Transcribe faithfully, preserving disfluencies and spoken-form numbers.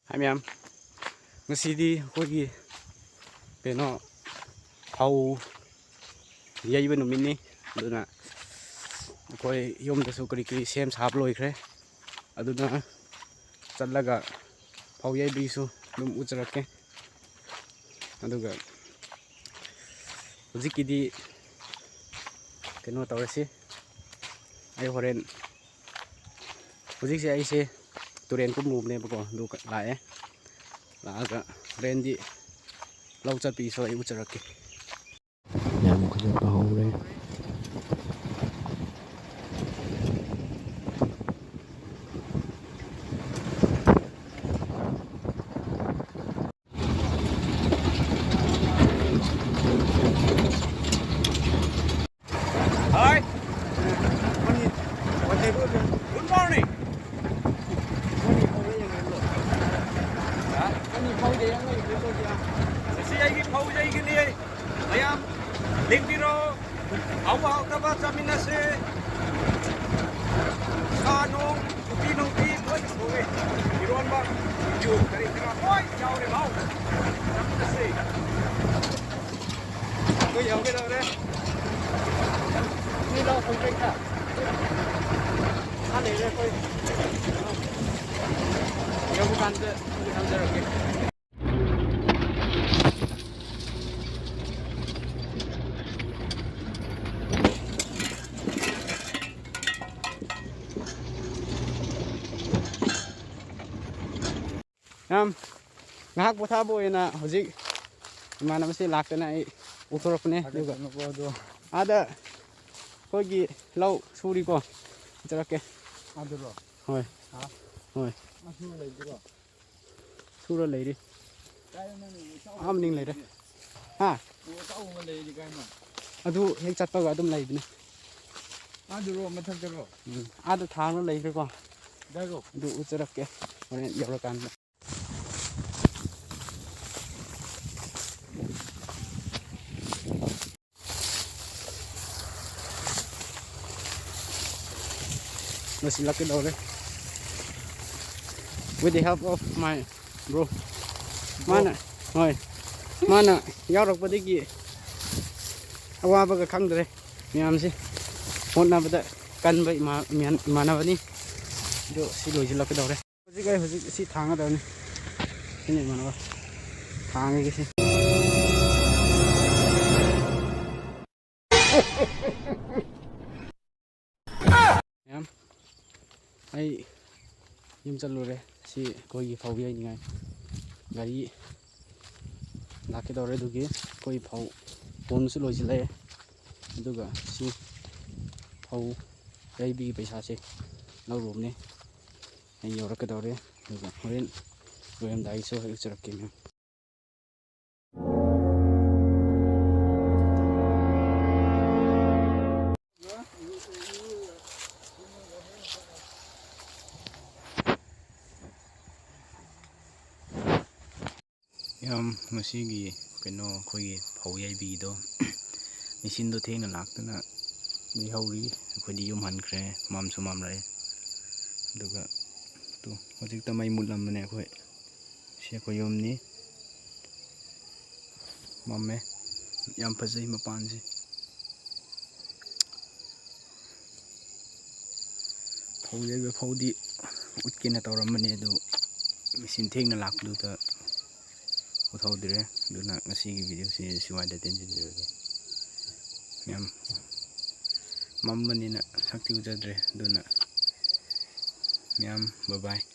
ꯍꯥꯏ ꯃꯌꯥꯝ, ꯉꯁꯤꯗꯤ ꯑꯩꯈꯣꯏꯒꯤ ꯀꯩꯅꯣ ꯐꯧ ꯌꯩꯕ ꯅꯨꯃꯤꯠꯅꯤ꯫ ꯑꯗꯨꯅ ꯑꯩꯈꯣꯏ ꯌꯨꯝꯗꯁꯨ ꯀꯔꯤ ꯀꯔꯤ ꯁꯦꯝ ꯁꯥꯕ ꯂꯣꯏꯈ꯭ꯔꯦ꯫ ꯑꯗꯨꯅ ꯆꯠꯂꯒ ꯐꯧ ꯌꯩꯕꯒꯤꯁꯨ ꯑꯗꯨꯝ ꯎꯠꯆꯔꯛꯀꯦ꯫ ꯑꯗꯨꯒ ꯍꯧꯖꯤꯛꯀꯤꯗꯤ ꯀꯩꯅꯣ ꯇꯧꯔꯁꯤ꯫ ꯑꯩ ꯍꯣꯔꯦꯟ, ꯍꯧꯖꯤꯛꯁꯦ ꯑꯩꯁꯦ ꯇꯨꯔꯦꯟ ꯀꯨꯝꯃꯨꯕꯅꯦꯕꯀꯣ, ꯑꯗꯨ ꯂꯥꯛꯑꯦ꯫ ꯂꯥꯛꯑꯒ ꯍꯣꯔꯦꯟꯗꯤ ꯂꯧ ꯆꯠꯄꯒꯤꯁꯨ ꯑꯩ ꯎꯠꯆꯔꯛꯀꯦ꯫ ꯌꯥꯝ ꯐꯖꯕ ꯍꯧꯔꯦ꯫ Hi. Good morning. ꯉꯁꯤ ꯑꯩꯒꯤ ꯐꯧ ꯌꯩꯒꯅꯤ꯫ ꯃꯌꯥꯝ ꯂꯦꯡꯕꯤꯔꯣ꯫ ꯍꯥꯎꯕ ꯍꯥꯎꯇꯕ ꯆꯥꯃꯤꯟꯅꯁꯦ꯫ ꯁꯥ ꯅꯣꯡ, ꯎꯇꯤ ꯅꯨꯡꯇꯤ ꯂꯣꯏꯅ ꯊꯣꯡꯉꯦ꯫ ꯏꯔꯣꯟꯕ, ꯁꯤꯡꯖꯨ, ꯀꯔꯤ ꯀꯔꯥ ꯂꯣꯏ ꯌꯥꯎꯔꯦ꯫ ꯂꯥꯎ, ꯆꯥꯃꯤꯟꯅꯁꯦ꯫ ꯑꯩꯈꯣꯏ ꯌꯧꯒꯗꯧꯔꯦ꯫ ꯃꯤ ꯂꯥꯎ, ꯐꯪ ꯀꯩꯀꯥ꯫ ꯑꯥ ꯂꯩꯔꯦ ꯑꯩꯈꯣꯏ꯫ ꯌꯧꯕ ꯀꯥꯟꯗ ꯑꯃꯨꯛ ꯊꯝꯖꯔꯛꯀꯦ꯫ ꯌꯥꯝ ꯉꯥꯏꯍꯥꯛ ꯄꯣꯊꯥꯕ ꯑꯣꯏꯅ ꯍꯧꯖꯤꯛ ꯏꯃꯥꯟꯅꯕꯁꯤ ꯂꯥꯛꯇꯅ ꯑꯩ ꯎꯊꯣꯔꯛꯄꯅꯦ꯫ ꯑꯗꯨꯒ ꯊꯥꯒꯠꯀꯅꯨꯀꯣ ꯑꯗꯣ꯫ ꯑꯥꯗ ꯑꯩꯈꯣꯏꯒꯤ ꯂꯧ ꯁꯨꯔꯤꯀꯣ, ꯆꯠꯂꯛꯀꯦ꯫ ꯑꯗꯨꯔꯣ? ꯍꯣꯏ꯫ ꯍꯥ? ꯍꯣꯏ꯫ ꯑꯗꯨ ꯂꯩꯕ꯭ꯔꯣ? ꯁꯨꯔ ꯂꯩꯔꯤ꯫ ꯀꯥꯏꯗ ꯅꯪ ꯎ ꯑꯆꯧꯕ ꯑꯥ ꯃꯅꯤꯡ ꯂꯩꯔꯦ꯫ ꯂꯩꯔꯤꯗꯤ? ꯍꯥ? ꯎ ꯑꯆꯧꯕ ꯂꯩꯔꯤꯗꯤ ꯀꯥꯏꯅꯣ? ꯑꯗꯨ ꯍꯦꯛ ꯆꯠꯄꯒ ꯑꯗꯨꯝ ꯂꯩꯕꯅꯦ꯫ ꯑꯗꯨꯔꯣ, ꯃꯊꯛꯇꯔꯣ? ꯎꯝ, ꯑꯥꯗ ꯊꯥꯡꯅ ꯂꯩꯈ꯭ꯔꯦꯀꯣ꯫ ꯗꯥꯏꯔꯣ? ꯑꯗꯨ ꯎꯠꯆꯔꯛꯀꯦ ꯍꯣꯔꯦꯟ ꯌꯧꯔꯀꯥꯟꯗ꯫ ꯂꯣꯏꯁꯤꯜꯂꯛꯀꯗꯧꯔꯦ꯫ With the help of my bro. ꯃꯥꯅ, ꯍꯣꯏ, ꯃꯥꯅ ꯌꯥꯎꯔꯛꯄꯗꯒꯤ ꯑꯋꯥꯕꯒ ꯈꯪꯗ꯭ꯔꯦ ꯃꯌꯥꯝꯁꯦ꯫ ꯍꯣꯠꯅꯕꯗ ꯀꯟꯕ ꯏꯃꯥ-, ꯏꯃꯥꯟ-, ꯏꯃꯥꯟꯅꯕꯅꯤ꯫ ꯑꯗꯣ ꯁꯤ ꯂꯣꯏꯁꯤꯜꯂꯛꯀꯗꯧꯔꯦ꯫ ꯍꯧꯖꯤꯛ ꯑꯩ ꯍꯧꯖꯤꯛ ꯁꯤ ꯊꯥꯡꯒꯗꯕꯅꯤ꯫ ꯁꯤꯅ ꯏꯃꯥꯟꯅꯕ ꯊꯥꯡꯉꯒꯦ ꯁꯤ꯫ ꯃꯌꯥꯝ, ꯑꯩ ꯌꯨꯝ ꯆꯠꯂꯨꯔꯦ꯫ ꯁꯤ ꯑꯩꯈꯣꯏꯒꯤ ꯐꯧ ꯌꯩꯅꯤꯡꯉꯥꯏ ꯒꯥꯔꯤ ꯂꯥꯛꯀꯦ ꯇꯧꯔꯦ꯫ ꯑꯗꯨꯒꯤ ꯑꯩꯈꯣꯏ ꯐꯧ ꯍꯣꯟꯕꯁꯨ ꯂꯣꯏꯁꯤꯜꯂꯛꯑꯦ꯫ ꯑꯗꯨꯒ ꯁꯤ ꯐꯧ ꯌꯩꯕꯒꯤ ꯄꯩꯁꯥꯁꯦ ꯂꯧꯔꯨꯕꯅꯦ꯫ ꯑꯩ ꯌꯧꯔꯛꯀꯗꯧꯔꯦ꯫ ꯑꯗꯨꯒ ꯍꯣꯔꯦꯟ ꯂꯣꯏꯔꯝꯗꯥꯏꯒꯤꯁꯨ ꯍꯦꯛ ꯎꯠꯆꯔꯛꯀꯦ ꯃꯌꯥꯝ꯫ ꯌꯥꯝ ꯉꯁꯤꯒꯤ ꯀꯩꯅꯣ ꯑꯩꯈꯣꯏꯒꯤ ꯐꯧ ꯌꯩꯕꯤꯗꯣ ꯃꯦꯆꯤꯟꯗꯣ ꯊꯦꯡꯅ ꯂꯥꯛꯇꯅ ꯂꯩꯍꯧꯔꯤ꯫ ꯑꯩꯈꯣꯏꯗꯤ ꯌꯨꯝ ꯍꯟꯈ꯭ꯔꯦ꯫ ꯃꯝꯁꯨ ꯃꯝꯂꯛꯑꯦ꯫ ꯑꯗꯨꯒ ꯇꯨ ꯍꯧꯖꯤꯛꯇ ꯃꯩ ꯃꯨꯠꯂꯝꯕꯅꯦ ꯑꯩꯈꯣꯏ꯫ ꯁꯤ ꯑꯩꯈꯣꯏ ꯌꯨꯝꯅꯤ꯫ ꯃꯝꯃꯦ꯫ ꯌꯥꯝ ꯐꯖꯩ ꯃꯄꯥꯟꯁꯦ꯫ ꯐꯧ ꯌꯩꯕ ꯐꯥꯎꯗꯤ ꯎꯠꯀꯦꯅ ꯇꯧꯔꯝꯕꯅꯦ, ꯑꯗꯨ ꯃꯦꯆꯤꯟ ꯊꯦꯡꯅ ꯂꯥꯛꯄꯗꯨꯗ ꯎꯠꯍꯧꯗ꯭ꯔꯦ꯫ ꯑꯗꯨꯅ ꯉꯁꯤꯒꯤ ꯚꯤꯗꯤꯑꯣꯁꯤ ꯁ꯭ꯋꯥꯏꯗ ꯇꯦꯟꯁꯤꯟꯖꯔꯒꯦ꯫ ꯃꯌꯥꯝ ꯃꯝꯕꯅꯤꯅ ꯁꯛꯇꯤ ꯎꯖꯗ꯭ꯔꯦ꯫ ꯑꯗꯨꯅ ꯃꯌꯥꯝ bye bye꯫